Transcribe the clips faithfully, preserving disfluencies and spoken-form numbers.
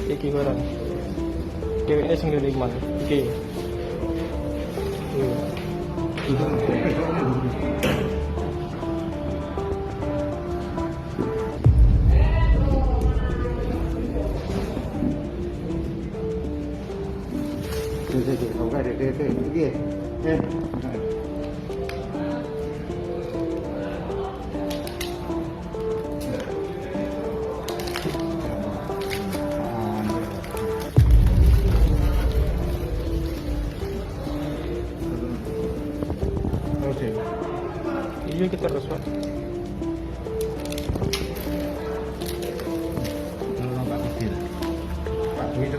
Iki barang. Ceweknya sing lima. Iki. Iya. Iya, kita harus, Pak. Pak, begitu.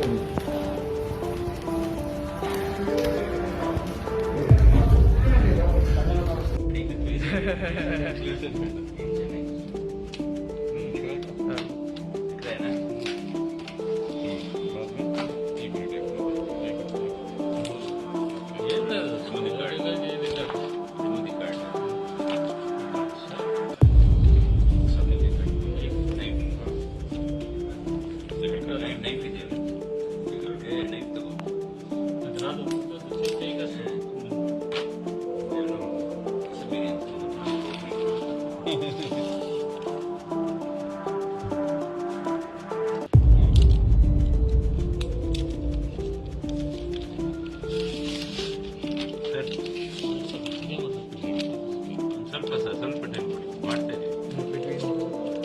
ಸ್ವಲ್ಪ ಸರ್, ಸ್ವಲ್ಪ ಟೈಮ್ ಕೊಡಿ, ಮಾಡ್ತಾ ಇದ್ದೀವಿ.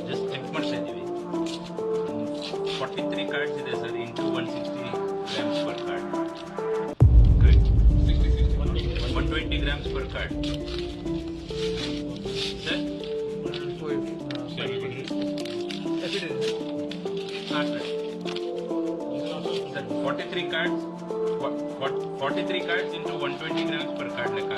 Just check ಮಾಡ್ತಾ ಇದ್ದೀವಿ. Forty three cards ಇದೆ sir, into one sixty grams per card. Correct. One twenty grams per card. Sir? ಹಾ, sir. Sir, forty three cards, ಫಾ-, forty three cards into one twenty grams per card ಲೆಕ್ಕ.